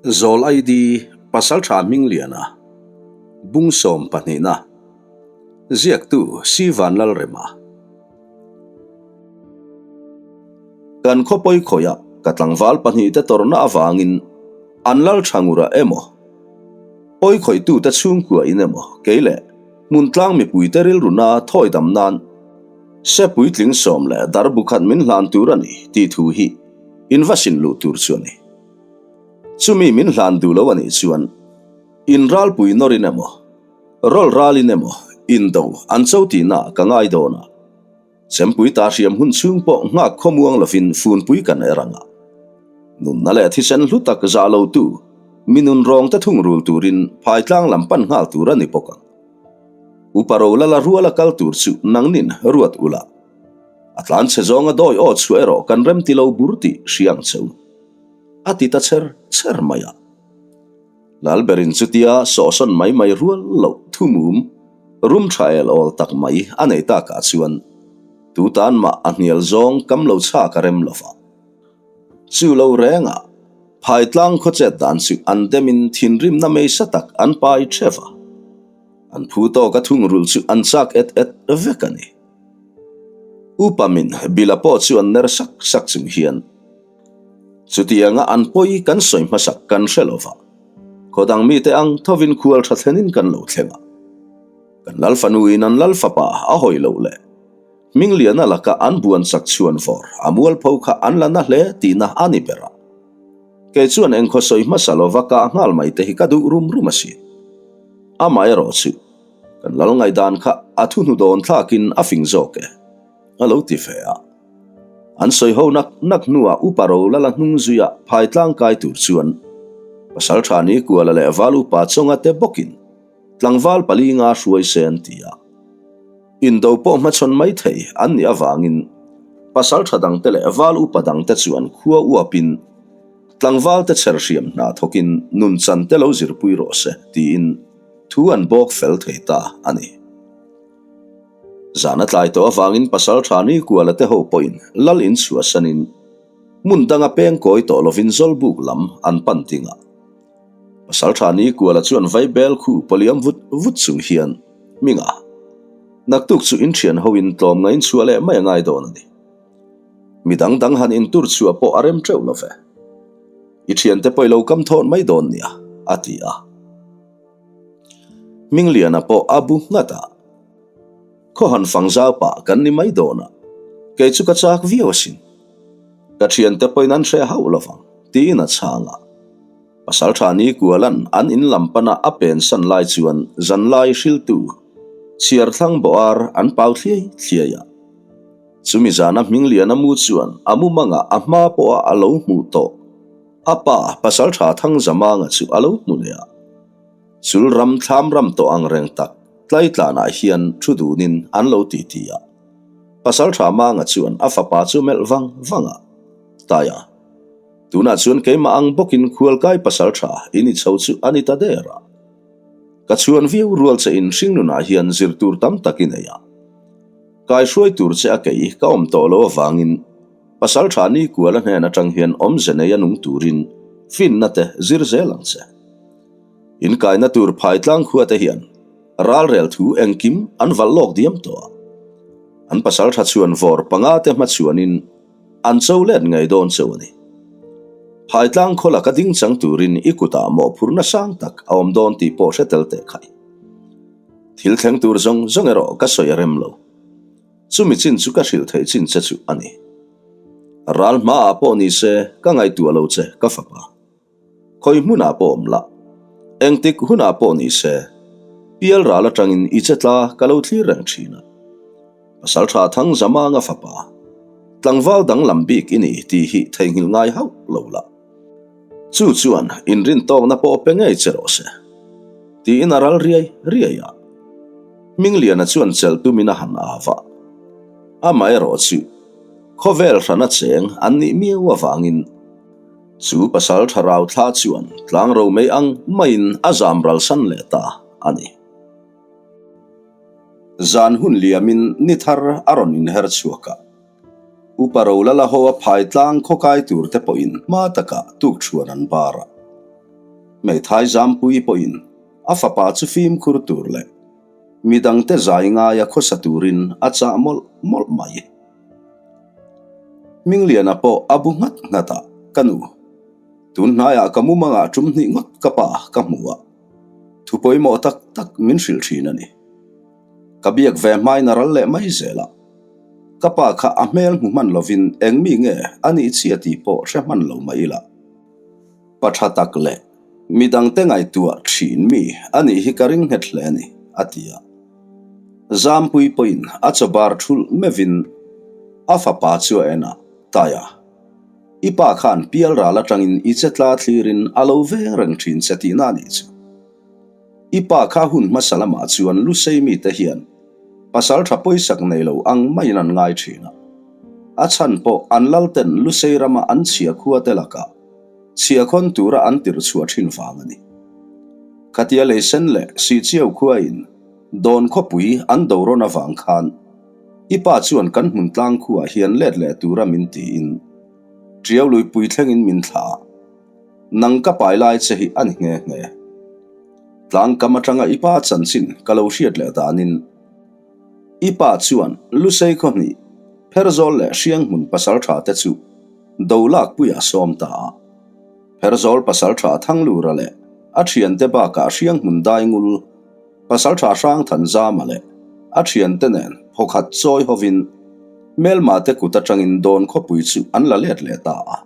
Zawl ID Pasaltha Hmingliana Bung sawm pahnihna Ziaktu Si Vanlalrema Kan khawpawi khawiah ka tlangval pahnihte tawrhna avangin an lal tha ngura emaw pawi khawihtute chhungkua in emaw kei leh hmuntlang mipuite rilruna thawi dam nan se puitling sawm leh dar bu khat min hlan tur a ni tih thu hi in va sin luh tur chu a ni. Chumi min hlan duh lo a nih chuan in ralpui nawrin emaw, rawl ralin emaw indo an cho tihna ka ngai dawn a. Chempui ta hriam hun chhung pawh nghak khawmuang lovin funpui kan er ang a. Nunna leh thisen hlu tak zah lotu mi nunrawng te thungrul turin phaitlang lam pan nghal tur a ni bawk ang. Upa Rolala ruala kal tur chu nangnin ruat ula. A tlan chhe zawnga dawi aw chhuah erawh kan rem ti lo bur tih hria ang che u. A ti ta cher cher mai a. Lalberin chutia sawhsawn mai mai rual loh thumum rum tha el awl tak mai a nei takah chuan tu tan mah a hnial zawng kam lo chhak a rem lo va. Chu lo rengah phaitlang khawchet dan chu an demin thinrimna meisa tak an pai theuh a. An phu tawka thungrulh chu an chak et et vek a ni. Upa min Bila pawh chu an ner sak sak chung hian chutianga an pawi kan sawi hmasak kan hre lo va, khaw dang mite ang thovin khual tha thlenin kan lo thleng a. Kan lal fanuin an lal fapa a hawi loh leh Hmingliana laka an buan chak chhuan vawr a mualpho kha an la na hle tihna a ni ber a. Kei chuan engkhaw sawi hmasa lova kah nghal mai te hi ka duh rum rum asin. Amaherawhchu, Kan lal ngaihdan kha a thuhnu dawn thlakin a fing zawk e, a lo ti ve a. An sawi ho nak nak hnuah Upa Rolala hnung zuia phai tlangkai tur chuan Pasaltha Nikuala leh Val Upa Chawnga te bawkin tlangval pali nga hruai se an ti a. Indo pawh hmachhawn mai thei an nih avangin Pasaltha dangte leh Val Upa dangte chuan khua uapin tlangval te chher hriam hna thawkin nunchan te lo zirpui rawh se tiin Thu an bawk fel thei ta a ni. Zan a tlai tawh avangin pasal tha ni kuala te ho pawhin lal in chhuahsanin hmun danga peng kawi tawh lovin Zawlbuk lam an pan ding a. Pasal tha ni kuala chuan vaibel khu pawliam vut vut chung hian Minga, naktuk chu in thian hoin tlawm ngain chhuah leh mai a ngai dawn a ni. Mi dang dang han intur chhuah pawh a rem teuh lo ve. I thiante pawh i lo kam thawn mai dawn nia, a ti a. Hmingliana pawh a bu nghat a, Khaw han fang zau pah kan ni mai dawn a, kei chu ka chak viau asin. Ka thiante pawhin an hre hauh lo vang, tiin a chhang a. Pasaltha Nikualan an in lam pana a pensan lai chuan zanlai hriltu chhiar thlang bawhar an pau thliai thliai a. Chumi zana Hmingliana mu chuan a mumangah a hma pawha a lo hmuh tawh. A pa, Pasaltha Thangzamanga chu a lo hmu leh a. Chul ram thlam ram tawh ang reng tak tlaitlanah hian thu dunin an lo titi a. Pasaltha Manga chuan a fapa chu melh vang vang a, Taia, tunah chuan keimah ang bawkin khualkai Pasaltha i ni chho chu a ni ta der a. Ka chhuan viau rual che in hringnunah hian zir tur tam tak i nei a. Kaihruai tur che a kei ka awm tawh lo avangin Pasal tha ni kual a hnen atang hian awmze nei a nung turin finna te zir zel ang che. Inkaina tur phaitlang khua te hian ralrel thu engkim an valh lawk diam tawh a. An pasal tha chhuan vawr panga te hmachhuanin an cho let ngei dawn cheu a ni. Phaitlang khaw laka ding chang turin i kutah mawhphurhna sang tak a awm dawn tih pawh hre tel teh khai. Thil thleng tur zawng zawng erawh ka sawi a rem lo. Chumi chin chu ka hrilh theih chin che chu a ni. Ral hmaah pawh ni se ka ngaihtuah lo che ka fapa. Khawi hmunah pawh awm la, engtik hunah pawh ni se, pial ral atangin i che tla ka lo thlir reng thin a. Pasal tha thang Zamanga fapa, tlangval danglam bik i ni tih hi theihnghilh ngai hauh lo la. Chu chuan inrintawkna pawh pe ngei che rawh se, tiin a ral riai riai a. Hmingliana chuan chelh tumin a han av a. Amaherawh chu khawvel hrana cheng an nih miau avangin chu pasal tha rau thla chuan tlang ro mai ang maiin a zam ralsan leh ta a ni. Zan hun liamin ni thar a rawn inher chhuak a. Upa Rolala ho a phai tlang khawkai tur te pawhin hma takah tuk thuan an bar a. Hmeithai Zampuii pawhin a fapa chu fimkhur tur leh midangte zai ngaia khawsa turin a chah mawlh mawlh mai. Hmingliana pawh a bu nghat nghat a, Ka nu, tun hnaiah ka mumangah tum hnih ngawt ka pa ka hmu a, thu pawimawh tak tak min hrilh thin a ni. Ka biak ve hmain a ral leh mai zel a, ka pa kha a hmel hmu hman lovin eng mi nge a nih chiah tih pawh hre hman lo mai ila. Pa tha tak leh midangte ngaihtuah thin mi a nih hi ka ring nghet hle a ni, a ti a. Zampui pawhin a chaw bar thulh meuhin a fapa chu a en a, Taia, i pa khan pial ral atangin i che tla thlirin a lo veng reng thin che tihna a nih chu. I pa kha hun hmasa lamah chuan Lusei mite hian pasal tha pawisak nei lo ang maiin an ngai thin a. A chhan pawh an lalten Lusei rama an chhia khua te lakah chhiahkhawn tura an tirh chhuah thin vang a ni. Khatia leisen leh Sihchiau khuain Dawn khawpui an do rawn avang khan i pa chuan kan hmun tlang khuaah hian let leh tura min tiin Tiau luipui thlengin min thlah a. Nang ka pai lai che hi a ni nghe nghe. Tlangkam atanga i pa chanchin ka lo hriat leh danin i pa chuan Lusei khawhnih, Pherzawl leh Hrianghmun pasaltha te chu do lakpuiah sawm ta a. Pherzawl pasaltha Thanglura leh a thiante bakah Hrianghmun Daingul Pasalṭha Hrangthanzama leh a ṭhiante nen phawkhat chawi hovin Melmate kut aṭangin Dawn khawpui chu an la let leh ta a.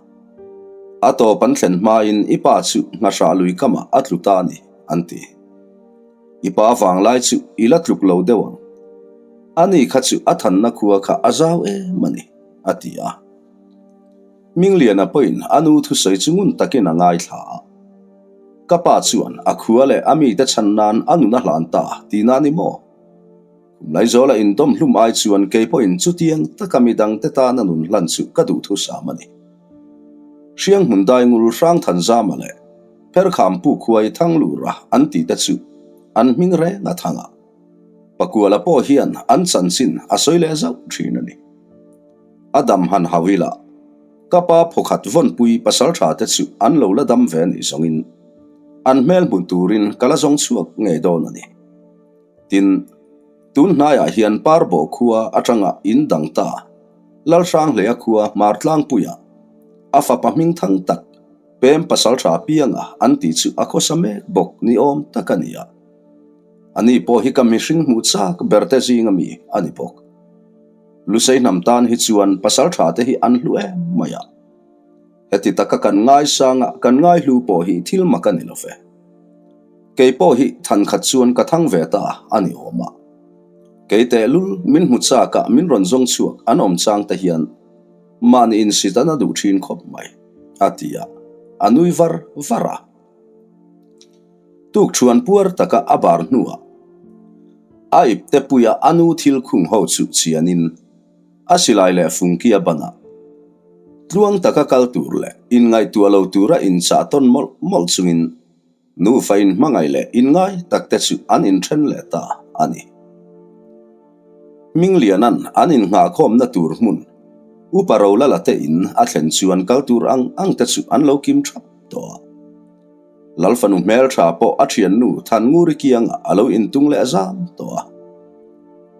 A tawp an thlen hmain i pa chu nghahrah lui kamah a tlu ta a ni, an ti. I pa vanglai chu i la tluk lo deuh ang. Ani kha chu a thanna khua kha a zau em a ni, a ti a. Mingliana pawhin a nu thusawi chu ngun takin a ngaithla a. Ka pa chuan a khua leh a mite chhan nan a nun a hlan ta tihna a ni maw? Kum Laizawla indawm hlum ai chuan kei pawhin chutiang taka midangte tana nun hlan chu ka duh thusam a ni. Hrianghmun Daingul Hrangthanzama leh Pherkhampu Khuai Thanglura an tihte chu an hming reng a thang a. Pakuala pawh hian an chanchin a sawi leh zauh thin a ni. A dam han hau ila, ka pa phawkhat vawnpui pasal tha te chu an lo la dam ve nih zawngin an hmel hmu turin ka la zawng chhuak ngei dawn a ni. Tin, tun hnaiah hian Parbawh khua atanga in dang ta Lalhranghleia khua Hmartlangpuia a fapa hming thang tak Pem pasal tha pianga an tih chu a khawsa mek bawk ni awm tak a ni a. Ani pawh hi ka mihring hmuh chak ber te zinga mi a ni bawk. Lusei hnam tan hi chuan pasal tha te hi an hlu em mai a. Heti taka kan ngaisanga kan ngaihlu pawh hi thil mak a ni lo ve. Kei pawh hi than khat chuan ka thang ve ta a ni awm a. Kei tehlul min hmu chakah min rawn zawng chhuak an awm chang te hian mahni insit an a duh thin khawp mai, a ti a, a nui var var a. Tukṭhuan puar taka a bar hnuah a ipte puia a nu thil khung ho chu chianin a silai leh fungki a ban a. Tluang taka kal tur leh inngaihtuah lo tura inchah tawn mawlh mawlh chungin nufa inhmangaih leh inngai takte chu an inṭhen leh ta a ni. Hmingliana'n an innghahkhawmna tur hmun Upa Rolala te in a thlen chuan kal tur ang ang te chu an lo kim ṭhap tawh a. Lalfanu hmeltha pawh a thiannu Thannguri kiangah a lo intung leh zam tawh a.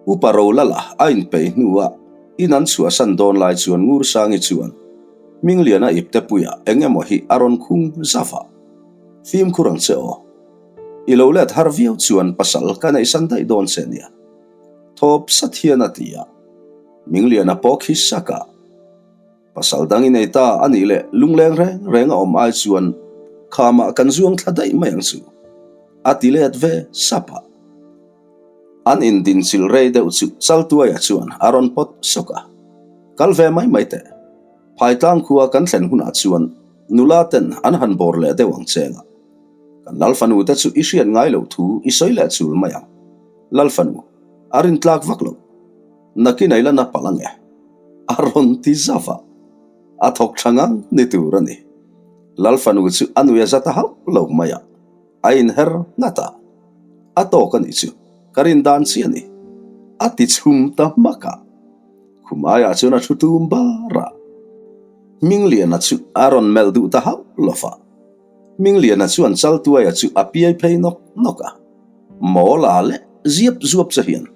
Upa Rolala a inpeih hnuah in an chhuahsan dawn lai chuan Ngursangi chuan Hmingliana iptepuiah eng emaw hi a rawn khung zauh a. Fimkhur ang che aw. I lo let har viau chuan pasal ka neihsan daih dawn che nia. Thawp sat hian a ti a. Hmingliana pawh khi sak a. Pasal dang i nei ta a nih leh lungleng reng reng a awm ai chuan khamah kan zuang thla daih mai ang chu, a ti let ve sap a. An indinchilh rei deuh chu Chaltuaia chuan a rawn pawt sawk a, Kal ve mai mai teh. Phaitlang khua kan thlen hunah chuan nula ten an han bawr leh deuh ang cheng a. Kan Lalfanu te chu i hriat ngai loh thu i sawi leh chul mai ang. Lalfanu, a rintlak vak loh. Nakin ei la na palh ange. A rawn ti zauh a, a thawk tha ngang ni tur a ni. Lalfanu chu a nui a za ta hauh lo mai a, a inher nghat a. A tawk a nih chu, ka rin dan chi a ni, a ti chhum ta hmak a. Khum aiah chuan a thu tum bar a. Hmingliana chu a rawn melh duh ta hauh lo va. Hmingliana chuan Chaltuaia chu a piai phei nawk nawk a, Mawla leh ziap zuap che hian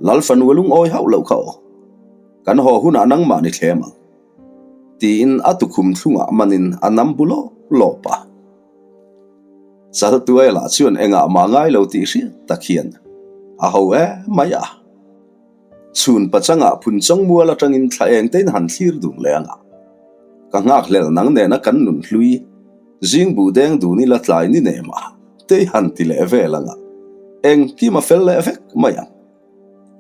Lal fanu a lungawi hauh loh kha aw, kan haw hunah nangmah ni thlem ang, tiin a tukhum thlungah manin a nam bu lawp lawp a. Chaltuaia lah chuan engah mah ngai lo tih hriat tak hian a ho em mai a. Chhun pachangah phunchawng mual atangin thla eng tein han thlir dun leh ang a. Ka nghakhlel nang nena kan nun hlui, zing buh deng dun ila tlai ni nem a, tei han ti leh vel ang a. Engkim a fel leh vek mai ang.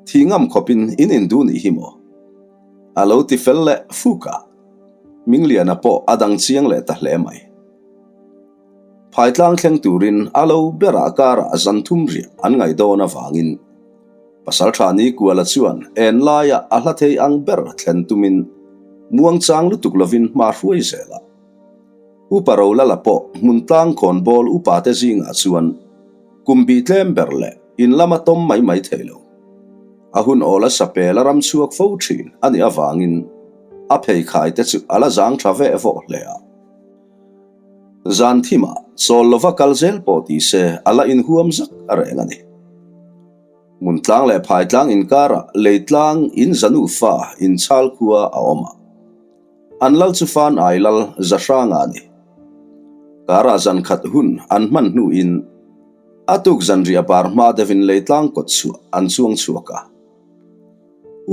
Thih ngam khawpin in indu nih hi maw? A lo ti fel leh fuk a. Mingliana pawh a dang chiang leh ta hle mai. Phaitlang thleng turin a lo berah karah zan thum riah an ngaih dawn avangin Pasalṭha Nikuala chuan en laia a hla thei ang ber thlen tumin muangchang lutuk lovin hma hruai zel a. Upa Rolala pawh hmuntlang khawnbawl upate zingah chuan kum bih tlem ber leh in lama tawm mai mai thei lo. A hun awla sapel a ram chhuak fo ṭhin a nih avangin a pheikhai te chu a la zang ṭha veh vawh hle a. Zan thimah chawl lova kal zel pawh ti se a la inhuam zak a reng a ni. Hmuntlang leh phaitlang inkarah leitlang in zanu fa inchhal khua a awm a. An lal chu fan ai lal za hranga a ni. Karah zan khat hun an hman hnuin a tuk zanriah bar hma deuhin leitlang kawt chhuah an chuang chhuak a.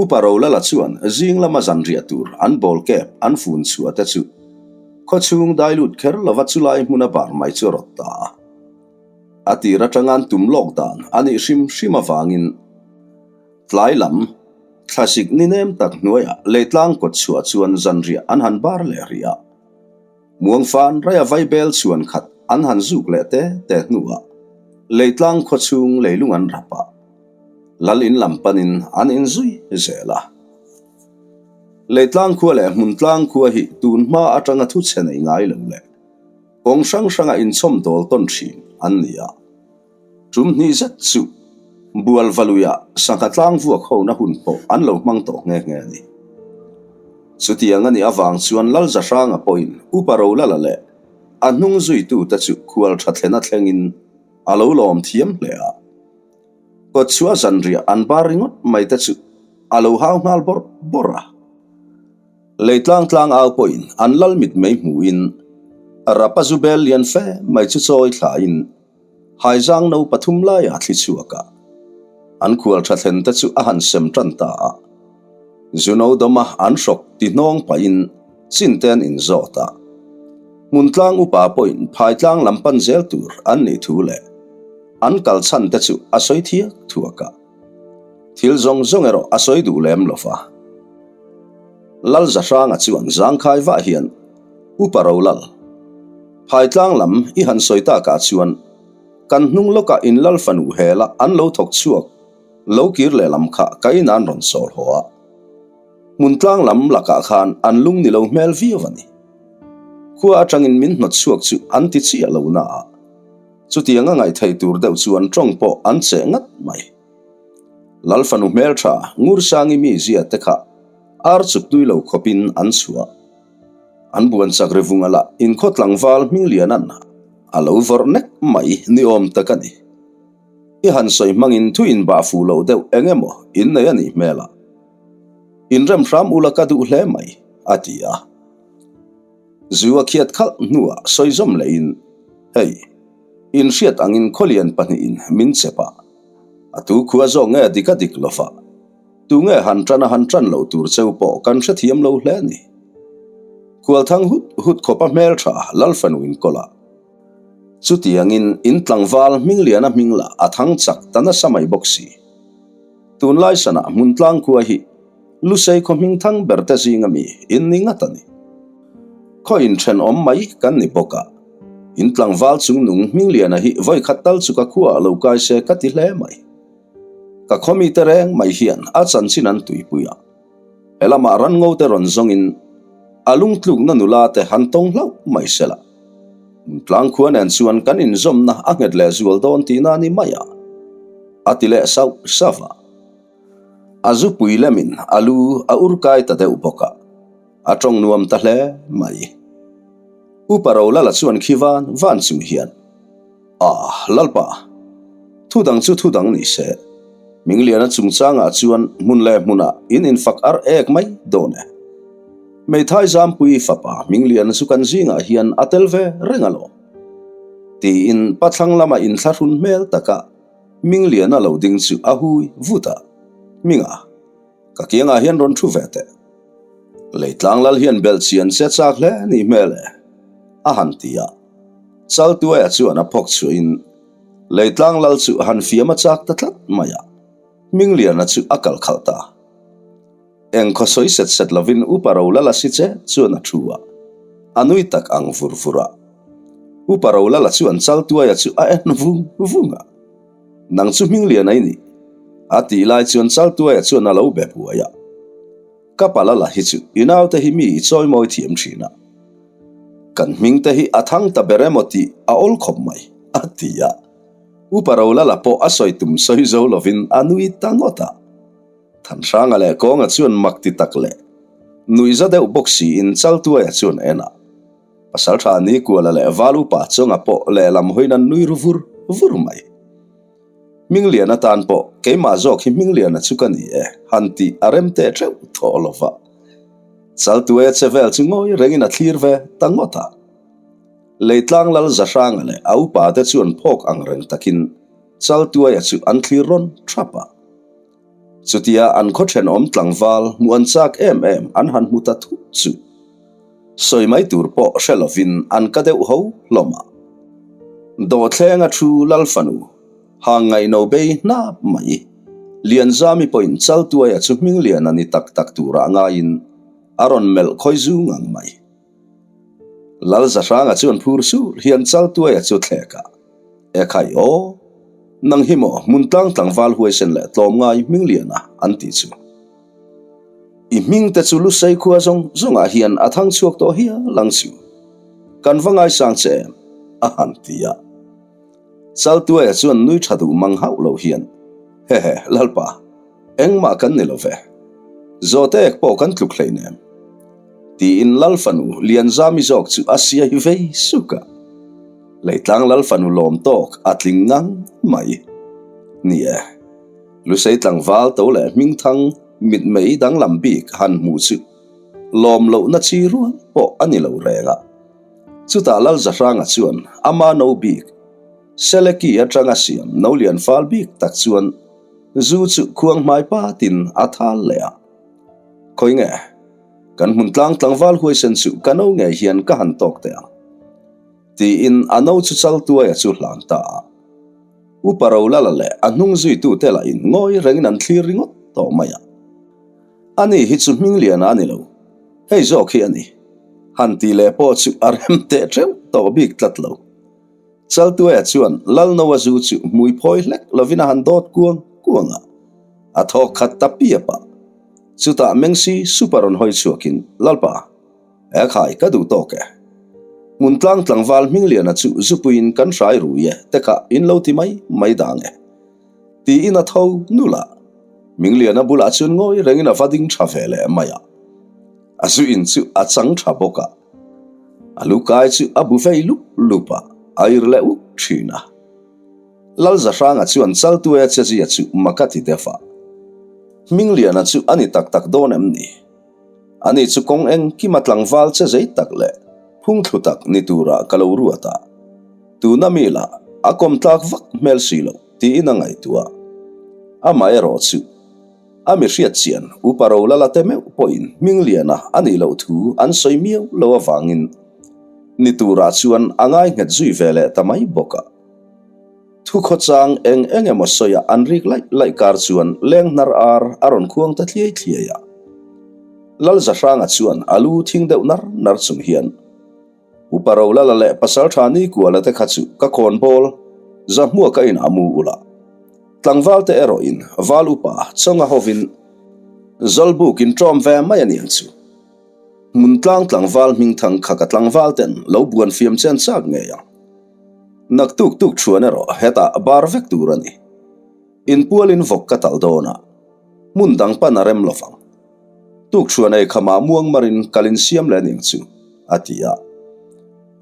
Upa Rolala chuan zing lama zanriah tur an bawl kep an fun chhuah te chu khawchhung dai lut kher lova chulai hmuna bar mai chu a rawt ta a. A tir atanga an tum lawk dan a nih hrim hrim avangin tlai lam thlasik ni nem tak hnuaiah leitlang kawt chhuah chuan zanriah an han bar leh rih a. Muangfan raia vaibel chhuan khat an han zuk leh te te hnuah leitlang khawchhung leilung an rap a. Lal in lam panin an inzui zel a. Leitlang khua leh hmuntlang khua hi tun hma atanga thu chhe nei ngai lo leh kawng hrang hranga inchhawm dawl tawn thin an ni a. Tum hnih zet chu Bualvaluiah sangha tlang vuak hona hun pawh an lo hmang tawh nghe nghe a ni. Chutiang a nih avang chuan Lalzahranga pawhin Upa Rolala leh a hnung zuitute chu khual tha thlena thlengin a lo lawm thiam hle a. Kawtchhuah zanriah an bar ringawt mai te chu a lo hau nghal bawrh bawrh a. Leitlang tlang au pawhin an lal mit mei hmuhin rapa zu bel lian fe mai chu chawi thlain haizang no pathum laia thli chhuak a. An khual tha thlen te chu a han sem tan ta a. Zu no dawma an hrawk ti hnawng pahin chin te an inzawt a. Hmuntlang upa pawhin phaitlang lam pan zel tur an nih thu leh An kal chhan te chu a sawi thiak thuak a, thil zawng zawng erawh a sawi duh lem lo va. Lal Zahranga chuan zangkhai vah hian, Upa Rolal, Phaitlang lam i han sawi takah chuan kan hnung lawkah in Lal fanu hela an lo thawk chhuak lo kir lehlam kha ka in an rawn sawl haw a. Hmuntlang lam lakah khan an lung ni lo hmel viau a ni. Khua atangin min hnawt chhuak chu an ti chiah lo na a. Chutiang a ngaihtheih tur deuh chuan tawng pawh an cheh ngat mai. Lal fanu hmeltha Ngursangi mizia te kha ar chuk tui lo khawpin an chhuah. An buan chak ri vunga lah inkhaw tlangval Hminglianan a lo vawrh nek mai ni awm tak a ni. I han sawi hmangin thu inbah fuh loh deuh eng emaw innei a nih hmel a. Inrem hram ula ka duh hle mai, a ti a. Zu a khiat khalh hnuah sawi zawm lehin, Hei, inhriat angin khawlian pahnihin min chep a, a tu khua zawk nge dik a dik lova, tu nge han tan a han tan loh tur cheu pawh kan hrethiam lo hle a ni. Khualthang hut hut khawpa hmeltha Lal fanu inkawl a, chutiangin in tlangval Hmingliana hming lah a thang chak ta nasa mai bawk si. Tunlai sanah hmuntlang khua hi Lusei khaw hming thang ber te zinga mi in ni ngat a ni. Khaw inthenawm mai kan ni bawk a, in tlangval chungnung Hmingliana hi vawi khat tal chu ka khuaah lo kai se ka ti hle mai. Ka khaw mite reng mai hian a chanchin an tuipui a, he lamah ranngo te rawn zawngin a lungtlukna nula te han tawng hlauh mai se la, Hmuntlang khua nen chuan kan inzawmna a nghet leh zual dawn tihna a ni mai a, a ti leh sauh sauh a. A zupui lemin a lu a ur kai ta deuh bawk a, a tawng nuam ta hle mai. Upa Rolala chuan khi van van chung hian, Ah, Lalpa, thu dang chu thu dang ni se, Mingliana chungchangah chuan hmun leh hmunah in infak ar ek mai dawn e. Meithai Zampui fapa Mingliana chu kan zingah hian a tel ve reng alawm. Tiin pathlang lama inthlahrun hmel taka Mingliana lo ding chu a hui vut a, Minga, ka kiangah hian rawn thu ve teh. Leitlang lal hian belh chian che chak hle nih hmel e, a han ti a. Chaltuaia chuan a phawk chhuahin Leitlang lal chu han fiam a chak ta tlat mai a, Hmingliana chu a kal khalh ta. Eng khaw sawi set set lovin Upa Rolala si che chuan a thu a, a nui tak ang vur vur a. Upa Rolala chuan Chaltuaia chu a en vung vung a. Nang chu Hmingliana i nih? A tih lai chuan Chaltuaia chuan a lo be buai a. Ka palala hi chu i naute hi mi i chawimawi thiam thin a, kan hming te hi a thang ta ber emaw tih a awl khawp mai, a ti a. Upa Rolala pawh a sawi tum sawi zo lovin a nui ta ngawt a. Thanhranga leh Kawnga chuan mak ti tak leh nuihza deuh bawk siin Chaltuaia chuan en a. Pasaltha Nikuala leh Val Upa Chawnga pawh lehlam hawiin an nui ru vur vur mai. Hminglian atan pawh keimah zawk hi Hmingliana chu ka ni e, han tih a rem teh teuh tawh lo va. Chaltuaia che vel chu ngawi rengin a thlir ve ta ngawt a. Leitlang Lal Zahranga leh a upa te chuan phawk ang reng takin Chaltuaia chu an thlir rawn thap a. Chutia an khaw thenawm tlangval hmuh an chak em em an han hmu ta thut chu sawi mai tur pawh hre lovin an ka deuh ho hlawm a. Dawhthlenga thu Lal fanu hang ngaihno bei hnap mai Lianzami pawhin Chaltuaia chu Hmingliana ni tak tak turah ngaiin a rawn melh khawi zu ngang mai. Lal Zahranga chuan phur sur hian Chaltuaia chu thlek a. Ekhai aw, nang hi maw hmun tlang tlangval huaisen leh tlawmngai Hmingliana an tih chu. I hming te chu Lusei khua zawng zawngah hian a thang chhuak tawh hial ang chu. Kan va ngaisang che em? a han ti a. Chaltuaia chuan nui tha duh mang hauh lo hian, Hehe, Lalpa, Engmah kan ni lo ve. Zawhte ek pawh kan tluk hleinem. Tiin Lal fanu Lianzami zawk chu a siai vei suk a. Leitlang Lal fanu lawm tawk a tling ngang mai. Ni e, Lusei tlangval to leh hmingthang mitmei danglam bik han hmuh chu lawm lohna chi rual pawh a ni lo reng a. Chutah Lal Zahranga chuan ama no bik, Seleki atanga siam no lian fal bik tak chuan Zu chu khuang hmai patin a thal leh a. Khawi nge? Kan hmun tlang tlangval huaisen chu ka no ngei hian ka han tawk teh ang. Tiin a no chu chal tuaia chu hlan ta a. Upa Rolala leh a hnung zuitute lahin ngawi rengin an thlir ringawt tawh mai a. Ani hi chu Hmingliana a ni lo, hei zawk hi a ni. Han tih leh pawh chu a rem teh teuh tawh bik tlat lo. Chaltuaia chuan Lalnoa zu chu hmui phawi hlek lovin a han dawt kuang kuang a, a thawk khat ta piap a. Chutah Mengsi supa rawn hawi chhuakin, Lalpa, he khai ka duh tawk e. Hmuntlang tlangval Hmingliana chu zupuiin kan hrai rui e te kha in lo ti mai mai dang e. Tiin a tho nulh a, Hmingliana bulah chuan ngawi rengin a va ding tha ve leh mai a. A zu in chu a chang tha bawk a. A lu kai chu a bu vei lup lup a, a ir leh uk thin a. Lal Zahranga chuan Chaltuaia chezia chu mak a ti deuh a. Hmingliana chu a ni tak tak dawn em ni? Ani chu kawng engkima tlangval che zei tak leh phungthlu tak ni turah ka lo ruat a. Tuna mi lah a kawm tlak vak hmel si loh tiin a ngaihtuah. Amaherawh chu. A mi hriat chian Upa Rolala te meuh pawhin Hmingliana a nih loh thu an sawi miau lo avangin ni turah chuan a ngai nghet zui ve leh ta mai bawk a. Thu khawchang eng eng emaw sawiah an rik laih laih kar chuan leng hnar ar a rawn khuang ta thliai thliai a. Lalzahranga chuan a lu thing deuh nar nar chung hian Upa Rolala leh Pasaltha Nikuala te kha chu ka khawnbawl Zahmuaka in a mu ula. Tlangval te erawh in Val Upa chawnga hovin Zawlbuk in ṭawm ve mai a niang chu. Hmuntlang tlangval hmingthang kha ka tlangval ten lo buan fiam chen chak ngei ang. Naktuk tuk ṭhuan erawh hetah bar vek tur a ni. Inpualin vawk ka tal dawn a, hmun dang pan a rem lovang. Tukṭhuan ei khamah muangmarin kal insiam leh aniang chu, a ti a.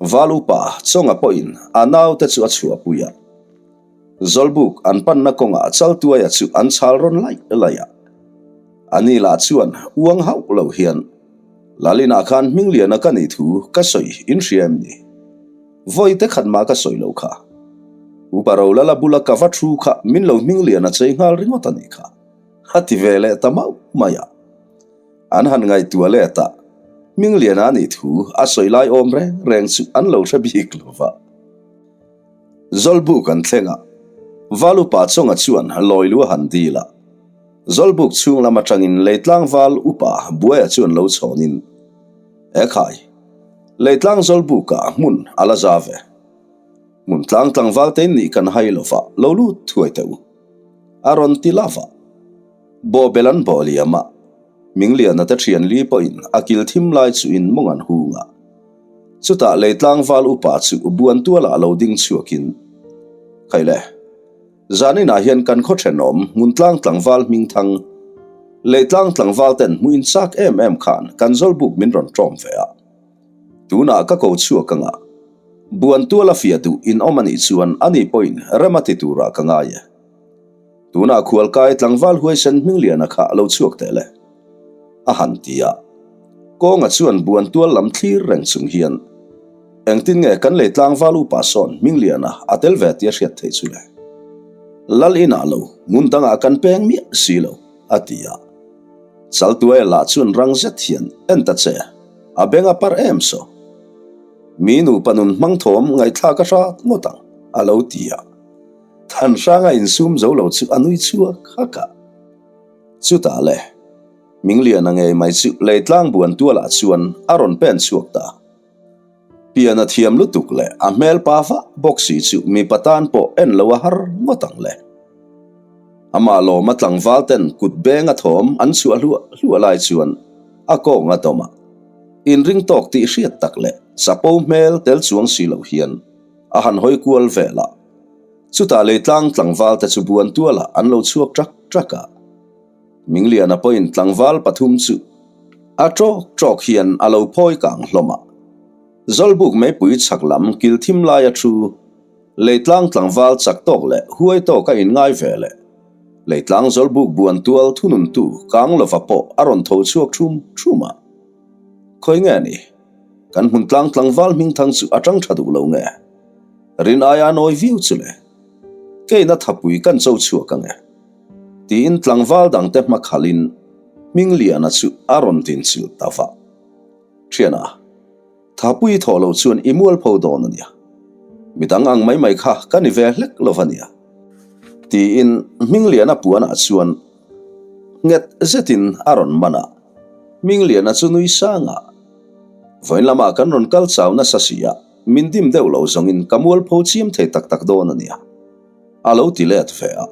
Val upa Chawnga pawhin a naute chu a chhuahpui a. Zawlbuk an panna kawngah Chaltuaia chu an chhal rawn laih laih a. Ani lah chuan uang hauh lo hian, Lalinah khan Hmingliana ka nih thu ka sawi in hria em ni? Vawi te khat mah ka sawi lo kha. Upa Rolala bula ka va thu kha min lo Hmingliana chei nghal ringawt a nih kha. A ti ve leh ta mauh mai a. An han ngaihtuah let a, Hmingliana a nih thu a sawi lai awm reng reng chu an lo hre bik lo va. Zawlbuk an thleng a, Val upa Chawnga chuan lawi lu a han dil a. Zawlbuk chhung lam atangin Leitlang Val upa Buaia chuan lo chhawnin, Ekhai, Leitlang Zawlbukah hmun a la za ve. Hmun tlang tlangval te in nih kan hai lo va, lo lut thuai teh u. A rawn ti love a. Bawhbel an bawh liam a, Mingliana te thian li pawhin a kil thim lai chu in mawng an hung a. Chutah Leitlang Val upa chu buan tualah lo ding chhuakin, Khaile, zaninah hian kan khaw thenawm Hmuntlang tlangval hmingthang, Leitlang tlangval ten hmuh in chak em em khan kan zawlbuk min rawn ṭawm ve a. Tunah ka ko chhuak anga, buan tuala fiah duh in awm anih chuan ani pawhin rem a ti turah ka ngai e. Tunah khualkai tlangval huaisen Hmingliana kha lo chhuak teh le. A han ti a. Kawnga chuan buan tual lam thlir reng chung hian, Engtin nge kan lei tlangval upa sawn Hmingliana a tel ve tia hriat theih chu le? Lal inah lo, hmun dangah kan peng miah si lo, a ti a. Chaltuaia lah chuan rang zet hian, En ta che, a beng a parh em saw? Mi nupa nun hmang thawm ngaihthlak a hrat ngawt ang, a lo ti a. Thanhranga insum zo lo chu a nui chhuak hak a. Chutah le, Mingliana ngei mai chu Leitlang buan tualah chuan a rawn pen chhuak ta. Pian a thiam lutuk leh a hmel pa vah bawk si chu mipa tan pawh en lo a har ngawt ang le. Amah lawma tlangval ten kut beng a thawm an chhuah hluah hluah lai chuan a kawng a dawm a. Inring tawk tih hriat tak leh chapo hmel tel chuang si lo hian a han hawi kual vel a. Chutah Leitlang tlangval te chu buan tualah an lo chhuak ṭak ṭak a. Mingliana pawhin tlangval pathum chu a ṭawk ṭawk hian a lo phawi kang hlawm a. Zawlbuk meipui chhak lam kil thim laia thu Leitlang tlangval chak tawk leh huai tawk a inngai ve leh Leitlang Zawlbuk buan tual thununtu kang lova pawh a rawn tho chhuak ṭhum ṭhum a. Khawi nge ni? Kan hmun tlang tlangval hmingthang chu a ṭang ṭha duh lo nge? Rin aia nawi viau chu le, keina thapui kan cho chhuak ang e, tiin tlangval dangte hma khalhin Hmingliana chu a rawn dinchilh ta vah. Thiana, thapui i thawh loh chuan i mualpho dawn a nia. Midang ang mai mai kha ka ni ve hlek lo va nia, tiin Hmingliana puanah chuan nghet zetin a rawn man a. Hmingliana chu nui sangah, Vawiin lamah kan rawn kal chau nasa si a, Min dim deuh lo zawngin ka mualpho chiam thei tak tak dawn a nia, a lo ti let ve a.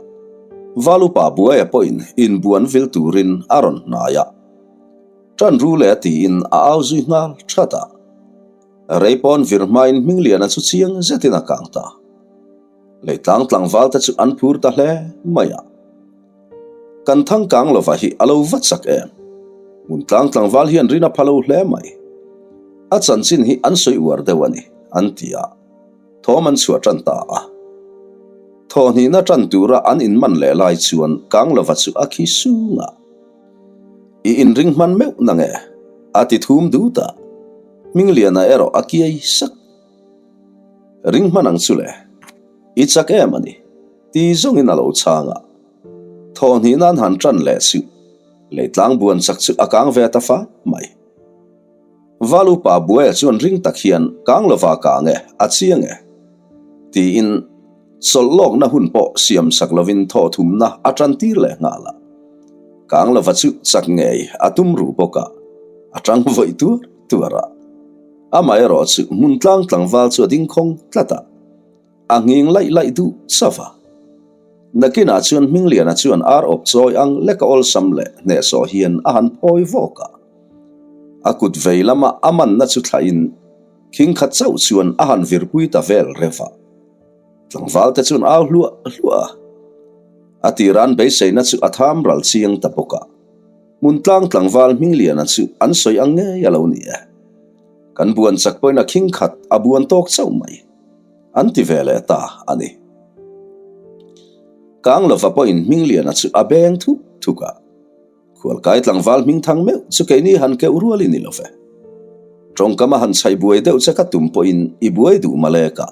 Val upa Buaia pawhin inbuan vil turin a rawn hnai a. Ṭan ru le tiin a au zui nghal ṭhat a. Rei pawn vir hmain Hmingliana chu chiang zetin a kang ta. Leitlang tlangval te chu an phur ta hle mai a. Kan thang kang lova hi a lo va chak em? Hmuntlang tlangval hian rin a pha lo hle mai. A chanchin hi an sawi uar deuh a ni, an ti a. Thawm an chhuah tan ta a. Thawhhnihna tan tura an inman leh lai chuan kang lova chu a khi sung a. I inring hman meuh na nge? A ti thum dut a. Hmingliana erawh a kiai sak. Ring hman ang chu le. I chak em a ni. Ti zawngin a lo chhang a. Thawhhnih nan han ṭan leh suh. Leitlang buan chak chu a kang ve ta fa mai. Val upa Buaia chuan ring tak hian kang lova kang e, a chiang e. Tiin chawlh lawkna hun pawh siam sak lovin thawhthumna a ṭan tir leh nghal a. Kang lova chu chak ngei a tum ruh bawk a, a ṭang vawih tuar tuar a. Amaherawh chu hmuntlang tlangval chu a ding khawng tlat a. A nghing laih laih duh chauh a. Nakinah chuan Hmingliana chuan ar awp chawi ang leka awlsam leh hnehsawh hian a han phawi vawk a. A kut vei lama a manna chu thlahin khing khat chauh chuan a han virpui ta vel reuh a. Tlangval te chuan au hluah hluah a. A tiran beiseina chu a tham ral chiang ta bawk a. Hmuntlang tlangval Hmingliana chu an sawi ang ngei a lo ni e. Kan buan chak pawhin a khing khat a buan tawk chauh mai. An ti ve leh ta a ni. Kanglova pawhin Hmingliana chu a beng thuk thuk a. Khualkai tlangval hmingthang meuh chu keini han keuh rual i ni lo ve. Tawngkam a han chhaih buai deuh che ka tum pawhin i buai duh malek a.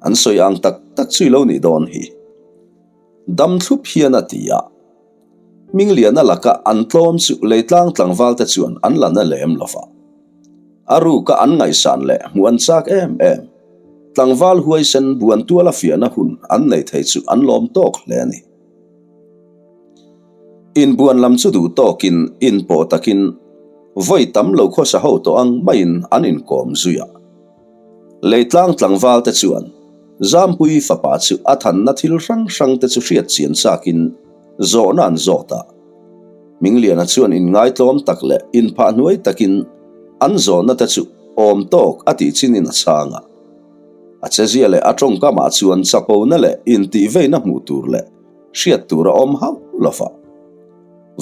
An sawi ang tak tak chu i lo nih dawn hi. Dam thlup hian a ti a. Hmingliana laka an tlawm chu leitlang tlangval te chuan an la na lem lo va. A ruka an ngaihsan leh hmuh an chak em em. Tlangval huaisen buan tuala fiahna hun an nei thei chu an lawm tawk hle a ni. Inbuan lam chu duh tawkin inpawh takin vawi tam lo khawsa ho tawh ang maiin an inkawm zui a. Leitlang tlangval te chuan Zampui fapa chu a thanna thil hrang hrang te chu hriat chian chakin zawhna an zawt a. Mingliana chuan inngaitlawm tak leh inphah hnuai takin an zawhna te chu awm tawk a tih chinin a chhang a. A chezia leh a tawngkamah chuan chapona leh intihveina hmuh tur leh hriat tur a awm hauh lo va.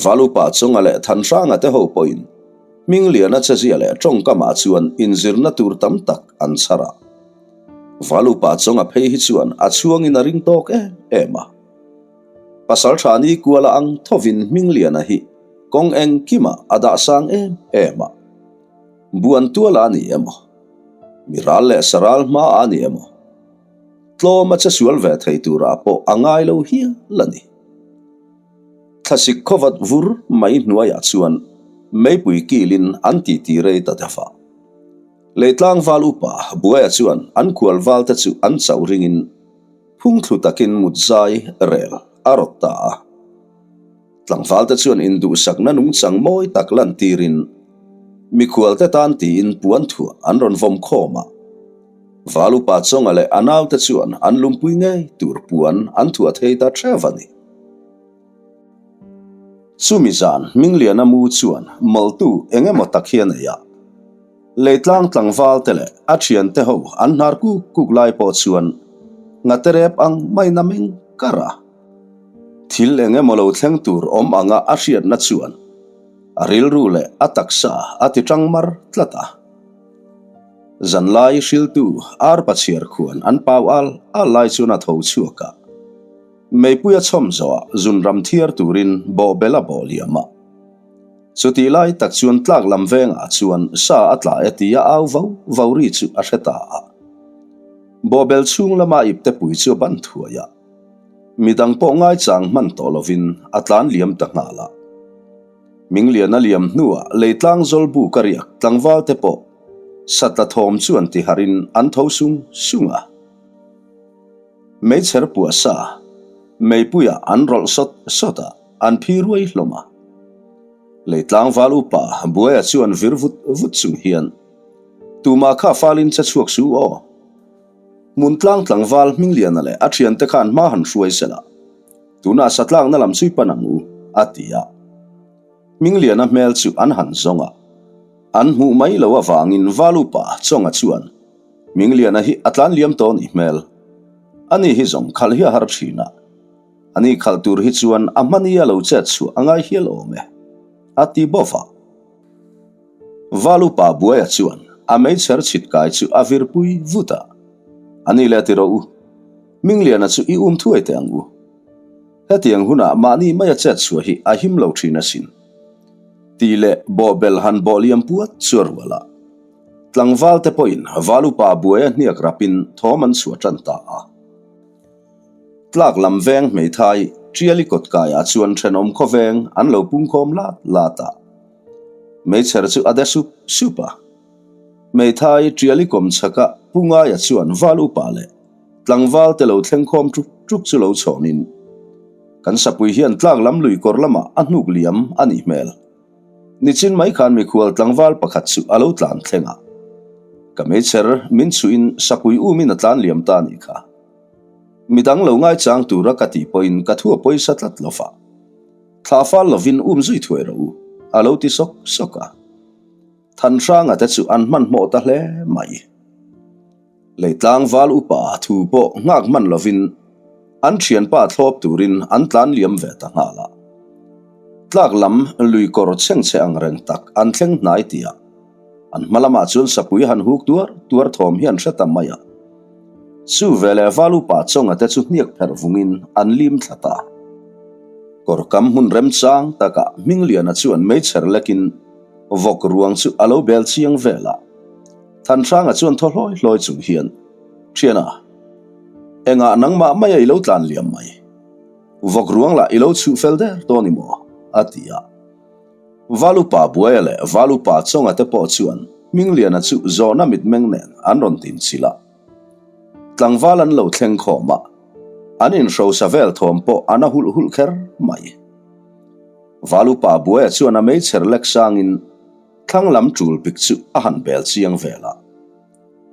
Valupa Chunga leh Thanhranga te ho pawhin Hmingliana chezia leh tawngkamah chuan inzirna tur tam tak an chhar a. Valupa Chunga phei hi chuan a chhuangin a ring tawk em em a. Pasaltha ni kuala ang thovin Hmingliana hi kawng engkimah a dah sang em em a. Buan tuala a ni emaw? Mi ral leh saral hma a ni emaw? Tlawm a che sual ve thei turah pawh a ngai lo hial a ni. Thlasik khawvat vur mai hnuaiah chuan meipui kilin an titi rei ta deuh a. Leitlang val upa Buaia chuan an kual valte chu an chauh ringin phungthlu takin mutzai rel a rawt ta a. Tlangvalte chuan induhsakna nungchang mawi tak lantirin mikhualte tan tiin puan thuah an rawn vawm khawm a. Valupa Chawnga leh a naute chuan an lumpui ngei tur puan an thuah thei ta theuh a ni. Chumi zan Hmingliana mu chuan mawltu eng emaw tak hi a nei a. Leitlang tlangvalte leh a thiante ho an hnar kuk kuk lai pawh chuan ngate rep ang maiin a meng kar a. Thil eng emaw lo thleng tur awm anga a hriatna chuan a rilru leh a taksa a ti tang mar tlat a. Zanlai hriltu arpa chhiar khuan an pau al al lai chuan a tho chhuak a. Meipui a chhawm zawhah zunram thiar turin bawhbel a bawh liam a. Chutih lai tak chuan tlak lam vengah chuan sa a tla e tia au vau vau ri chu a hre ta a. Bawhbel chhung lama ipte pui chu a ban thuai a. Midang pawh ngaichang hman tawh lovin a tlan liam ta nghal a. Mingliana liam hnuah leitlang zawlbu ka riak tlangval te pawh satla thawm chuan tiharin an tho sung sung a. Meichher puah sa meipuiah an rawlh sawt sawt a, an phi ruai hlawm a. Leitlang val upa Buaia chuan vir vut vut chung hian, Tumah kha falin che chhuak su aw. Hmuntlang tlangval Hmingliana leh a thiante khan hma han hruai sel a, tunah satlakna lam chu i pan ang u, a ti a. Hmingliana hmel chu an han zawng a, an hmuh mai lo avangin Valupa Chawnga chuan Hmingliana hi a tlan liam tawh ni hmel. Ani hi zawng khalh hi a har thin a, ani khalh tur hi chuan a hmani a lo chet chhuah a ngai hial awm e, a ti bawk a. Valupa Buaia chuan a meichher chhit kai chu a virpui vut a, A ni le ti rawh u, Mingliana chu i um thuai teh ang u. Hetiang hunah mahni maia chet chhuah hi a him lo thin asin. Tih leh bawhbel han bawh liam puat chu a rual a. Tlangval te pawhin Valupa Buaia hniak rapin thawm an chhuah tan ta a. Tlak lam veng hmeithai Tiali kawtkaiah chuan thenawm khawveng an lo pungkhawm lat lat a. Meichher chu a de sup sup a. Hmeithai Tiali kawm chhaka Pu Ngaia chuan val upa leh tlangval te lo thleng khawm ṭuk ṭuk chu lo chhawnin, Kan sapui hian tlak lam lui kawr lamah a hnuk liam a nih hmel. Nichin mai khan mikhual tlangval pakhat chu a lo tlan thleng a. Ka meichher min chhuihin sapui umin a tlan liam ta a nih kha. Midang lo ngaichang tura ka tih pawhin ka thu a pawisa tlat lo va. Thla fal lovin um zui thuai rawh u, a lo ti sawk sawk a. Thanhranga te chu an hmanhmawh ta hle mai. Leitlang val upa thu pawh nghak hman lovin an thianpa thlawp turin an tlan liam ve ta nghal a. Tlak lam lui kawr chhengchhe ang reng tak an thleng hnai tih a. An hma lamah chuan sapui han huk tuar tuar thawm hi an hre ta mai a. Chu veleh Valupa chawnga te chu hniak pherh vungin an lim thla ta. Kawrkam hmun remchang takah Hmingliana chuan meichher lekin vawk ruang chu a lo bel chiang vel a. Thanhranga chuan thaw hlawi hlawi chung hian, Thiana, engah nangmah maia i lo tlan liam mai? Vawk ruang lah i lo chhuh fel der dawn i maw? a ti a. Valupa Buaia leh Valupa Chawnga te pawh chuan Hmingliana chu zawhna mitmeng nen an rawn tinchilh a. Tlangval an lo thleng khawm a, an inhrosa vel thawm pawh a na hulh hulh kher mai. Valupa Buaia chuan a meichher lek sangin thlang lam tul pik chu a han bel chiang vel a.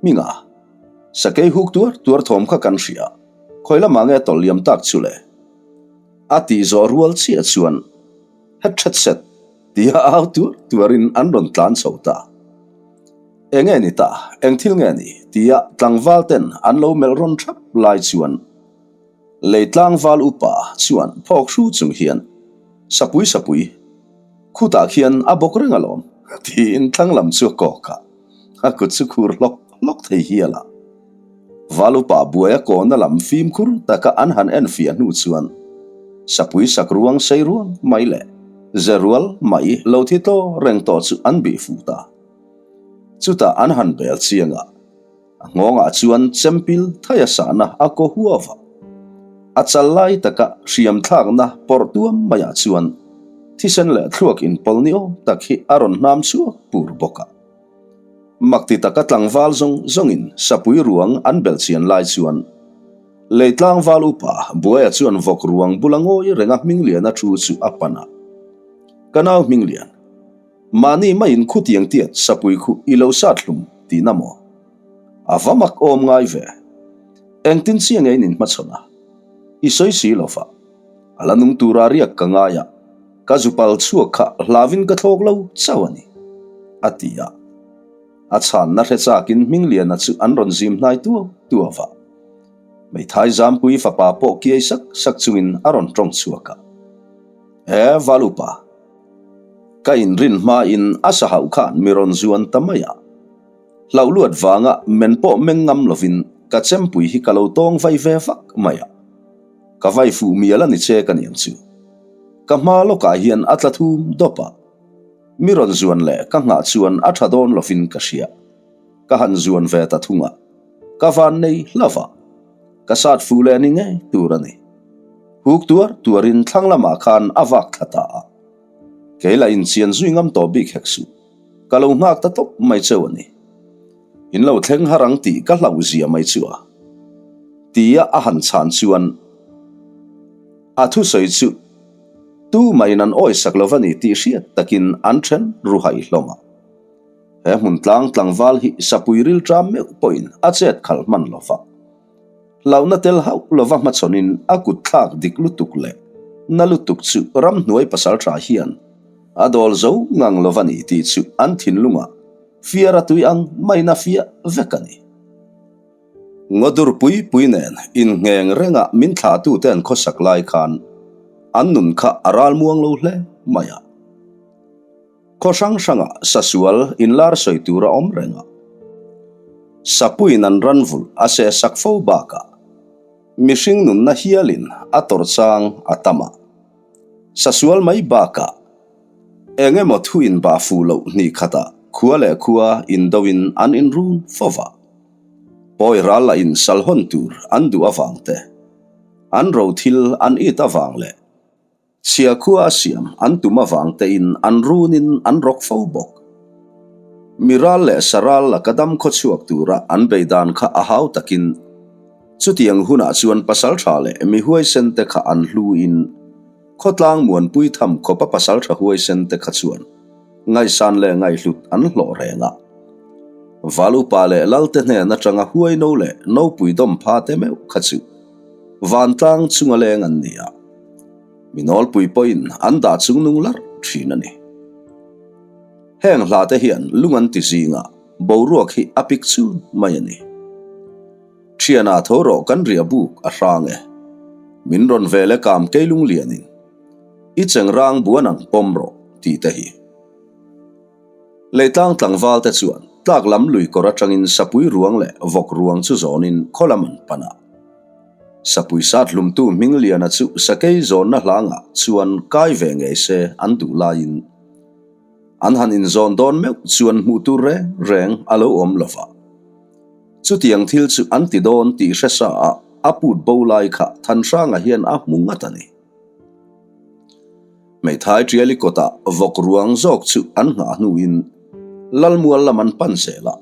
Hminga, sakei huk tuar tuar thawm kha kan hria, khawi lamah nge tawlh liam tak chu le? A tih zawh rual chiah chuan Het thet set tia au tuar tuarin an rawn tlan chho ta. Eng nge ni ta, eng thil nge ni? tia tlangval ten an lo melh rawn thap lai chuan lei tlangval upa chuan phawk hru chung hian, Sapui sapui, khutah khian a bawk reng alawm, tiin thlang lam chu a kawk a, a kut chu khur hlawk hlawk thei hial a. Val upa buai a kawna lam fimkhur taka an han enfiah hnu chuan sapui sak ruang sei ruang mai leh ze rual mai lo thi tlaw reng tawh chu an bih fuh ta. Chutah an han bel chiang a, a nghawngah chuan chempil thai a sahna a kaw huau a. A chal lai taka hriam thlakna pawrh tuam maiah chuan thisen leh thluak inpawlh ni awm tak hi a rawn hnam chhuak pur bawk a. Mak ti taka tlangval zawng zawngin sapui ruang an belh chian lai chuan lei tlangval upa Buaia chuan vawk ruang bula ngawi renga Hmingliana thu chu a pan a. Ka nau Hminglian, mahni maiin khutiang tiat sapui khu i lo sat hlum tihna maw? A va mak awm ngai ve. Engtin chiah nge in inhmachhawn a? I sawi si lo va. A la nung tura riak ka ngai a, ka zupal chhuak kha hlauin ka thlawk lo chauh a ni, a ti a. A chhanna hre chakin Hmingliana chu an rawn zim hnai tuau tuau a. Hmeithai Zampui fapa pawh kiai sak sak chungin a rawn tawng chhuak a. E, Valupa, ka inrin hmain a sa hauh khan mi rawn zuan ta mai a. Hlauh luat vanga men pawh meng ngam lovin ka chempui hi ka lo tawng vai ve vak mai a. Ka vai fuh mial a ni che ka niang chu. Ka hma lawkah hian a tla thum dawp a. Mi rawn zuan leh ka nghah chuan a tha dawn lovin ka hria. Ka han zuan ve ta thung a. Ka van nei hlauh a. Ka sat fuh leh ni ngei tur a ni. Huk tuar tuarin thlang lamah khan a vak thla ta a. Kei lah inchian zui ngam tawh bik hek suh. Ka lo nghak ta tawp mai cheu a ni. In lo thleng har ang tih ka hlauh zia mai chu a tia a han chhan chuan a thusawi chu tu mahin an awisak lo va ni tih hriat takin an then ru haih hlawm a. He hmun tlang tlangval hi sapui rilṭam meuh pawhin a chet khalh hman lo va. Hlauhna tel hauh lova hmachhawnin a kut thlak dik lutuk leh na lutuk chu ramhnuai pasalṭha hian a dawl zo ngang lova ni tih chu an thinlungah fiar a tui ang maiin a fiah vek a ni. Ngawdur pui pui nen inngheng renga min thlahtute an khawsak lai khan an nun kha a ralmuang lo hle mai a. Khaw hrang hrangah sasual inlar sawi tur a awm reng a. Sapuiin an ran vulh a seh sak fo bakah mihring nunna hialin a tawrh chang a tam a. Sasual mai bakah eng emaw thu inbah fuh loh hnih khatah khua leh khua indoin an inrun fo va. Pawi ral lah in sal hawn tur an duh avang te, an ro thil an it avang leh Chhia khua a siam an tum avang tein an runin an rawk fo bawk. Mi ral leh sa ral laka dam khaw chhuak tura an bei dan kha a hau takin chutiang hunah chuan pasaltha leh mi huaisen te kha an hluin khawtlang muanpui tham khawpa pasaltha huaisen te kha chuan ngaihsan leh ngaihhlut an hlawh reng a. Val upa leh lalte hnen atanga huaino leh nopui dawm pha te meuh kha chu vantlang chunga leng an ni a. Mi nawlpui pawhin an dah chungnung larh thin a ni. Heng hla te hian lung an ti zingah boruak hi a pik chun mai a ni. Thiana tho rawh kan riah buk a hrang e. Min rawn vel e kam kei lunglianin. I chengrang buan ang pawm rawh tih te hi. Leitlang tlangval te chuan tlak lam lui kawr atangin sapui ruang leh vawk ruang chu zawnin khaw lam an pan a. Sapui sat hlumtu Hmingliana chu sakei zawnna hlangah chuan kai ve ngei se an duh laiin an han inzawn dawn meuh chuan hmuh tur reng reng a lo awm lo va. Chutiang thil chu an ti dawn tih hre sa a a put bo lai kha Thanhranga hian a hmu ngat a ni. Hmeithai Ṭiali kawtah vawk ruang zawk chu an nghah hnuin Lalmual lam an pan zel a.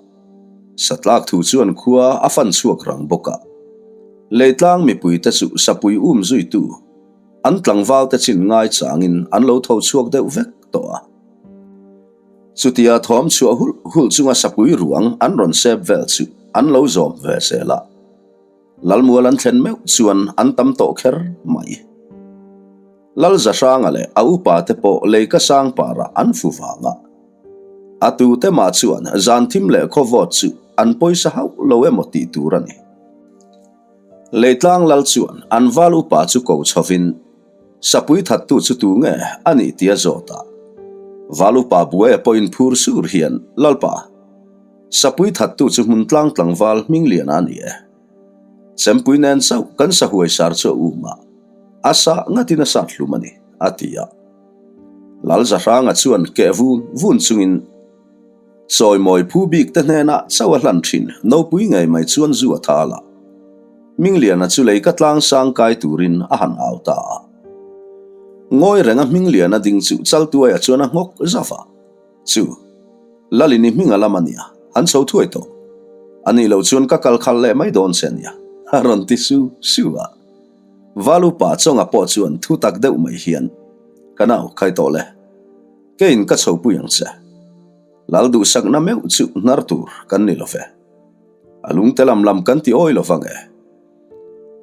Satlak thu chuan khua a fan chhuak rang bawk a. Leitlang mipuite chu sapui um zuitu an tlangvalte chin ngai changin an lo tho chhuak deuh vek tawh a. Chutia thawm chhuah hulh hulh chunga sapui ruang an rawn sep vel chu an lo zawm ve zel a. Lalmual an thlen meuh chuan an tam tawh kher mai. Lal Zahranga leh a upa te pawh leika sang parah an fu vang a. A tute mah chuan zan thim leh khaw vawt chu an pawisa hauh lo emaw tih tur a ni. Leitlang lal chuan an val upa chu ko chhovin Sapui thattu chu tu nge a nih tia zawt a. Val upa buaia pawhin phur sur hian Lalpa, Sapui thattu chu hmun tlang tlangval Hmingliana a ni e. Chempui nen chauh kan sahuai sar chu a um a, a sah ngatin a sat hlum a ni, a ti a. Lal Zahranga chuan keh vun vun chungin Chawimawi phu bik te hnenah chauh a hlan thin nopui ngei mai chuan zu a thal a. Hmingliana chu lei ka tlang sang kai turin a han au ta a. Ngawi renga Hmingliana ding chu Chaltuaia chuan a nghawk zauh a. Chu, Lalin i hming a lam a nia, an chho thuai tawh. A nih loh chuan ka kal khalh leh mai dawn che a nia, a rawn ti su su a. Valupa chawnga pawh chuan thu tak deuh mai hian, Ka nau, khai tawh le. Keiin ka chhopui ang che. Lal duhsakna meuh chu hnar tur kan ni lo ve. A lungte lam lam kan ti awi lo vang e.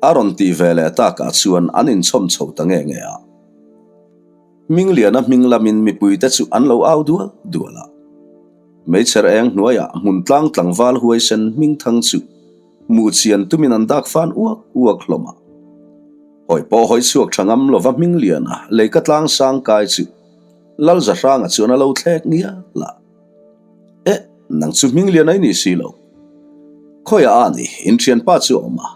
A rawn tih ve leh takah chuan an inchhawm chho ta nge nge a. Hmingliana hming lamin mipuite chu an lo au dual dual a. Meichher eng hnuaiah hmun tlang tlangval huaisen hmingthang chu hmuh chian tumin an dak fan uak uak hlawm a. Hawi pawh hawi chhuak tha ngam lova Hmingliana leika tlang sang kai chu Lal Zahranga chuan a lo thlek ngial a. Eh, nang chu Hmingliana i ni si lo. Khawiah a ni, in thianpa chu a awm a.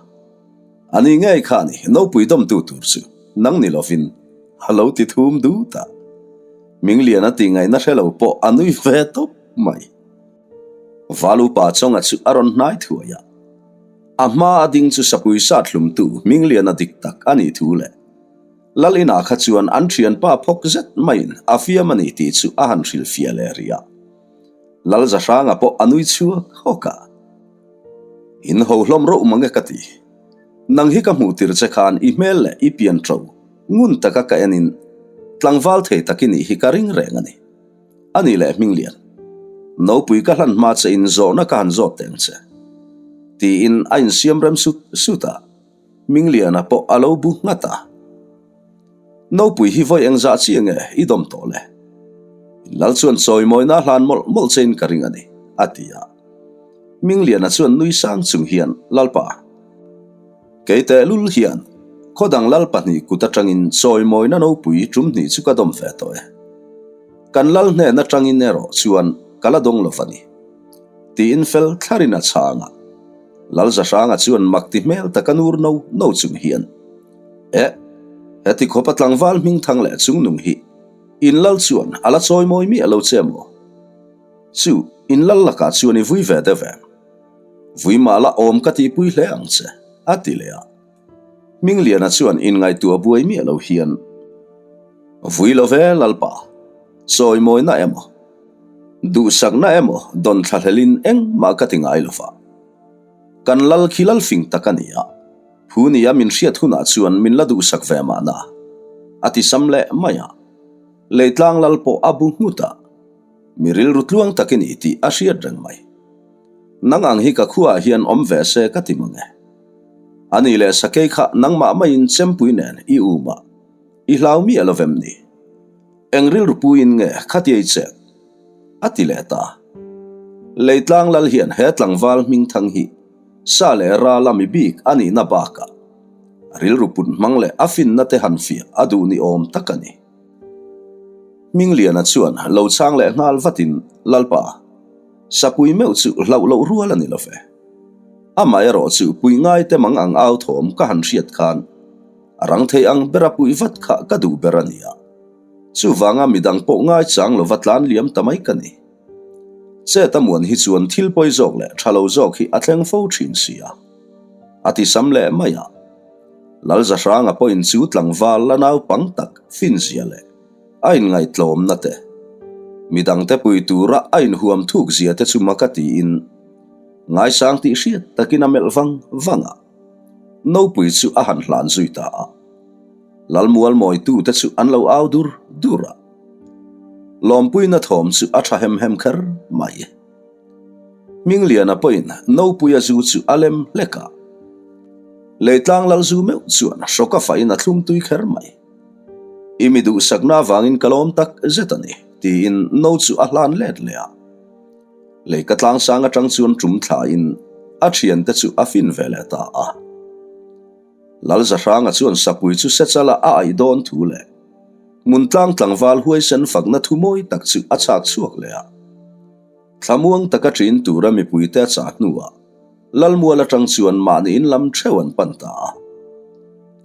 A ni ngei kha a ni, nopui dawmtu tur chu nang ni lovin a lo ti thum dut a. Mingliana tih ngaihna hre lo pawh a nui ve tawp mai. Valupa chawnga chu a rawn hnai thuai a. A hma a ding chu sapui sat hlumtu Mingliana dik tak a nih thu leh Lal inah kha chuan an thianpa phawk zet maiin a fiam a ni tih chu a han hrilhfiah leh rih a. Lal Zahranga pawh a nui chhuak hawk a. In ho hlawm rauh mang e ka ti. Nang hi ka hmuh tir che khan i hmel leh i pian ṭo ngun taka ka en in tlangval thei tak i nih hi ka ring reng a ni. A nih leh Hminglian, nopui ka hlan hma che in zawhna ka han zawt teng che. Tiin a insiam rem sut sut a. Hmingliana pawh a lo bu nghat a. Nopui hi vawi engzah chi enge i dawm tawh le? In lal chuan chawimawina a hlan mawlh mawlh chein ka ring a ni, a ti a. Hmingliana chuan nui sang chung hian, Lalpa, kei tehlul hian khawdang lal pahnih kut atangin chawimawina nopui tum hnih chu ka dawm ve tawh e. Kan lal hnen atangin erawh chuan ka la dawng lo va ni, tiin fel thlarin a chhang a. Lal Zahranga chuan mak ti hmel taka nur no no chung hian, Eh, heti khawpa tlangval hmingthang leh chungnung hi in lal chuan a la chawimawi miah lo che maw? Chu, in lal lakah chuan i vui ve deuh em? Vui mah la awm ka tihpui hle ang che, a ti leh a. Hmingliana chuan inngaihtuah buai miah lo hian, Vui lo ve Lalpa, chawimawina emaw, duhsakna emaw dawn thlahlelin engmah ka ti ngai lo va. Kan lal khi lal fing tak a ni a, phu nia min hriat hunah chuan min la duhsak ve mahna, a ti sam leh mai a. Leitlang lal pawh a bu nghut a, mi rilru tluang tak i ni tih a hriat reng mai. Nang ang hi ka khuaah hian awm ve se ka ti mang e. A nih leh sakei kha nangmah maiin chempui nen i um a, i hlau miah lo vem ni? Eng rilru puiin nge khatia i chet? A ti leh ta. Leitlang lal hian he tlangval hmingthang hi sa leh ral a mi bik a nihna bakah a rilru put hmang leh a finna te han fiah a duh ni awm tak a ni. Hmingliana chuan lo chhang leh nghal vatin, Lalpa, sapui meuh chu hlauh loh rual a ni lo ve. Amaherawh chu pui ngai te mang ang au thawm ka han hriat khan a rang thei ang bera pui vat kha ka duh ber a nia. Chuvanga midang pawh ngai chang lova tlan liam ta mai ka ni. Chet a muan hi chuan thil pawi zawk leh tha lo zawk hi a thleng fo thin si a. A ti sam leh mai a. Lalzahranga pawhin chu tlangval la naupang tak finzia leh a inngaihtlawmna te, midangte pui tura a inhuam thuk zia te chu mak a tiin ngaisang tih hriat takin a melh vang vang a. Nopui chu a han hlan zui ta a. Lalmual mawitute chu an lo au dur dur a. Lawmpuina thawm chu a tha hem hem kher mai. Hmingliana pawhin Nopuia zu chu a lem hlek a. Leitlang lal zu meuh chuan hrawk a fahin a thlum tui kher mai. I mi duhsakna avangin ka lawm tak zet a ni, tiin no chu a hlan let leh a. Leika tlangsang atang chuan tum thlain a thiante chu a fin ve leh ta a. Lalzahranga chuan sapui chu Sechala a aih dawn thu leh Hmuntlang tlangval huaisen fakna thu mawi tak chu a chhak chhuak leh a. Thlamuang taka ṭin tura mipuite a chah hnuah Lalmual atang chuan mahni in lam theuh an pan ta a.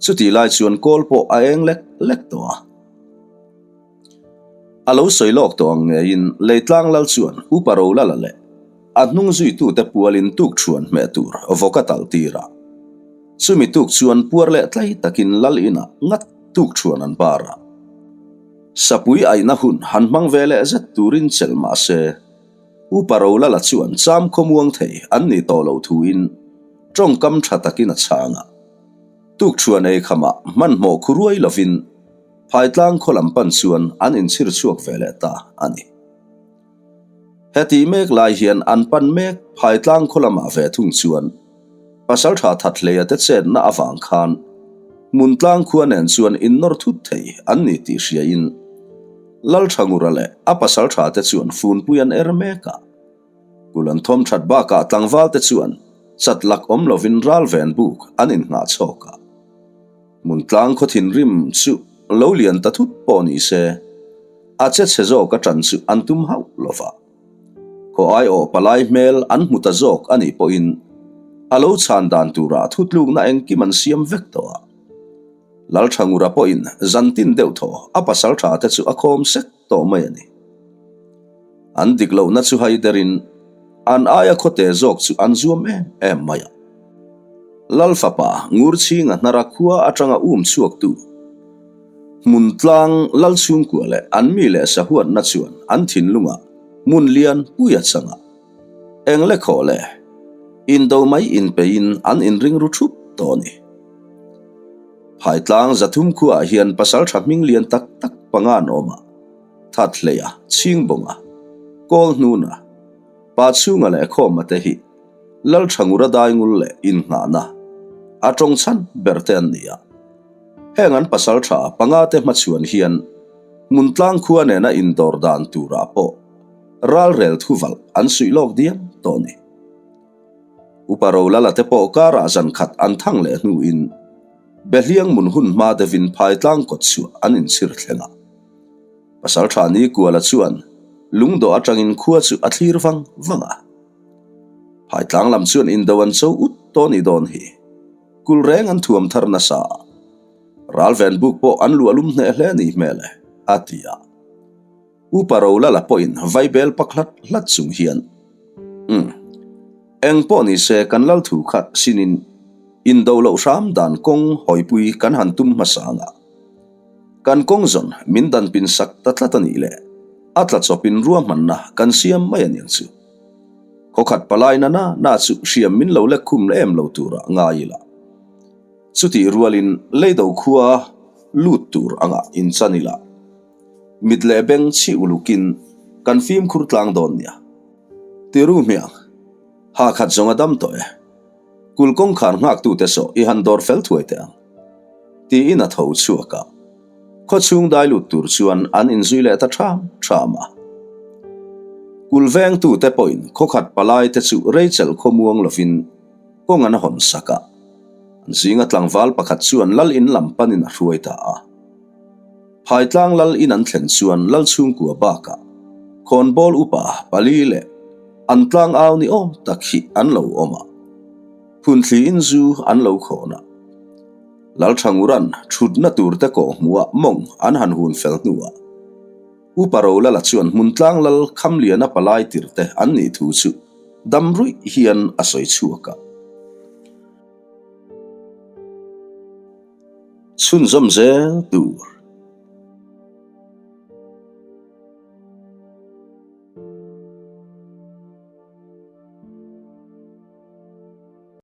Chutih lai chuan kawl pawh a eng lek lek tawh a. A lo sawi lawk tawh ang ngeiin Leitlang Lal chuan Upa Rolala leh a hnung zuitute pualin tukṭhuan hmeh tur vawk a talh tir a. Chumi tuk chuan puar leh tlai takin Lal inah ngat tukṭhuan an bar a. Sapui aihna hun han hmang ve leh zet turin chelh mah se, Upa Rolala chuan cham khawmuang thei an nih tawh loh thuin ṭawngkam ṭha takin a chhang a. Tukṭhuan ei khamah hmanhmawh khu ruai lovin Phaitlang khaw lam pan chuan an inchhir chhuak ve leh ta a ni. Hetih mek lai hian an pan mek Phaitlang khaw lamah ve thung chuan Pasaltha Thathleia te chetna avang khan Hmuntlang khua nen chuan innawr thut thei an ni tih hriain Lalthangura leh a pasaltha te chuan funpui an er mek a. Kul an thawm that bakah tlangval te chuan chat lak awm lovin ral ven buk an innghah chhawk a. Hmuntlang khaw thinrim chu lo lian ta thut pawh ni se, a che chhe zawk a ṭan chu an tum hauh lo va. Khaw aiawh palai hmel an hmu ta zawk a nih pawhin a lo chhan dan turah thutlukna engkim an siam vek tawh a. Lalthangura pawhin zantin deuh thaw a pasal ṭha te chu a khawm sek tawh mai a ni. An dik lohna chu hai derin an aia khawte zawk chu an zuam em em mai a. Lal fapa Ngurchhinga hnara khua atanga um chhuaktu Hmuntlang Lal chhungkua leh an mi leh sahuatna chuan an thinlungah hmun lian pui a chang a. Eng le khawh le, indo mai inpeiin an inring ru thup tawh a ni. Phaitlang 300 khuaah hian pasaltha hming lian tak tak panga an awm a. Thathleia, Chhingbawnga, Kawlhnuna, Pachhunga leh Khawma te hi Lalthangura daingul leh innghahna a tawng chhan ber te an ni a. Heng an pasaltha panga te hmachhuan hian Hmuntlang khua nena indawr dan turah pawh ralrel thuvalh an suih lawk diam tawh a ni. Upa Rolala te pawh karah zan khat an thang leh hnuin Behliang mun hun hma deuhin Phaitlang kawt chhuah an inchhir thleng a. Pasaltha Nikuala chuan lungdawh atangin khua chu a thlir vang vang a. Phaitlang lam chuan indo an cho ut tawh ni dawn hi. Kul reng an thuam thar nasa a. Ralven buk pawh an luah lum hneh hle ni hmel e, a ti a. Upa Rolala pawhin vaibel pak hlat hlat chung hian, Umm. Eng pawh ni se kan lal thu kha sinin indo loh hram dan kawng hawipui kan han tum hmasa ang a. Kan kawng zawn min dan pin sak ta tlat a nih le, a tla chawpin ruahmanna kan siam mai a niang chu. Khawkhat palai na na na chu hriam min lo lek khum em lo turah ngai ila. Chutih rualin leido khua lut tur angah inchan ila. Mit leh beng chhi ulukin kan fimkhur tlang dawn nia. Tiru hmiang, ha khat zawng a dam tawh e. Kul kawngkhar nghaktute saw i han dawr fel thuai teh ang. Tiin a tho chhuak a. Khaw chhung dai lut tur chuan an inzui leh ta ṭham ṭham a. Kul vengtute pawhin khawkhat palai te chu Rachel khawmuang lovin kawng an hawn sak a. An zinga tlangval pakhat chuan lal in lam panin a hruai ta a. Phaitlang lal in an thlen chuan lal chhungkua bakah khawnbawl upa pali leh an tlangau ni awm tak hi an lo awm a, phunthliin zu an lo khawn a. Lalthanguran thutna turte kawhhmuhah mawng an han hun fel hnuah Upa Rolala chuan Hmuntlang lal Khamliana palai tirte an nih thu chu dam ruih hian a sawi chhuak a. Chhunzawm zel tur.